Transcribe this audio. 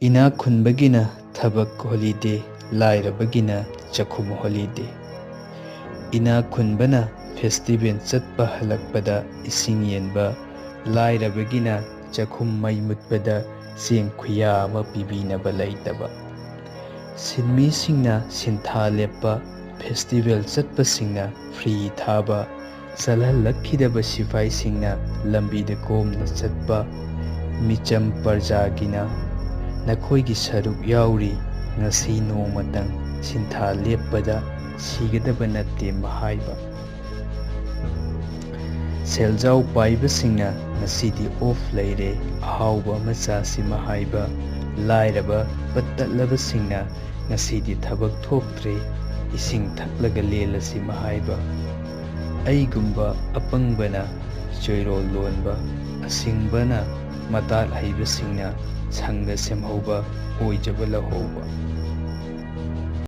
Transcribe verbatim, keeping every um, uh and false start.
ꯏꯅꯥꯛ ꯈꯨꯟꯕꯒꯤꯅ ꯊꯕꯛ ꯍꯣꯂꯤꯗꯦ, ꯂꯥꯏꯔꯕꯒꯤꯅ ꯆꯥꯛꯈꯨꯝ ꯍꯣꯂꯤꯗꯦ꯫ ꯏꯅꯥꯛ ꯈꯨꯟꯕꯅ ꯐꯦꯁꯇꯤꯚꯦꯜ ꯆꯠꯄ ꯍꯜꯂꯛꯄꯗ ꯏꯁꯤꯡ ꯌꯦꯟꯕ, ꯂꯥꯏꯔꯕꯒꯤꯅ ꯆꯥꯛꯈꯨꯝ ꯃꯩ ꯃꯨꯠꯄꯗ ꯆꯦꯡ ꯈꯨꯌꯥ ꯑꯃ ꯄꯤꯕꯤꯅꯕ ꯂꯩꯇꯕ꯫ ꯁꯤꯟꯃꯤꯁꯤꯡꯅ ꯁꯤꯟꯊꯥ ꯂꯦꯞꯄ, ꯐꯦꯁꯇꯤꯚꯦꯜ ꯆꯠꯄꯁꯤꯡꯅ ꯐ꯭ꯔꯤ ꯊꯥꯕ, ꯆꯠꯍꯜꯂꯛꯈꯤꯗꯕ ꯁꯤꯐꯥꯏꯁꯤꯡꯅ ꯂꯝꯕꯤꯗ ꯀꯣꯝꯅ ꯆꯠꯄ, ꯃꯤꯆꯝ ꯄ꯭ꯔꯖꯥꯒꯤꯅ ꯅꯈꯣꯏꯒꯤ ꯁꯔꯨꯛ ꯌꯥꯎꯔꯤ, ꯉꯁꯤ ꯅꯣꯡꯃꯇꯪ ꯁꯤꯟꯊꯥ ꯂꯦꯞꯄꯗ ꯁꯤꯒꯗꯕ ꯅꯠꯇꯦ ꯃꯍꯥꯏꯕ꯫ ꯁꯦꯜꯖꯥꯎ ꯄꯥꯏꯕꯁꯤꯡꯅ ꯉꯁꯤꯗꯤ ꯑꯣꯐ ꯂꯩꯔꯦ, ꯑꯍꯥꯎꯕ ꯑꯃ ꯆꯥꯁꯤ ꯃꯍꯥꯏꯕ, ꯂꯥꯏꯔꯕ ꯄꯠ ꯇꯠꯂꯕꯁꯤꯡꯅ ꯉꯁꯤꯗꯤ ꯊꯕꯛ ꯊꯣꯛꯇ꯭ꯔꯦ, ꯏꯁꯤꯡ ꯊꯛꯂꯒ ꯂꯦꯜꯂꯁꯤ ꯃꯍꯥꯏꯕ꯫ ꯑꯩꯒꯨꯝꯕ ꯑꯄꯪꯕꯅ ꯆꯣꯏꯔꯣꯜ ꯂꯣꯟꯕ, ꯑꯁꯤꯡꯕꯅ ꯃꯇꯥꯠ ꯍꯩꯕꯁꯤꯡꯅ ꯁꯪꯒ ꯁꯦꯝꯍꯧꯕ, ꯑꯣꯏꯖꯕ ꯂꯧꯍꯧꯕ꯫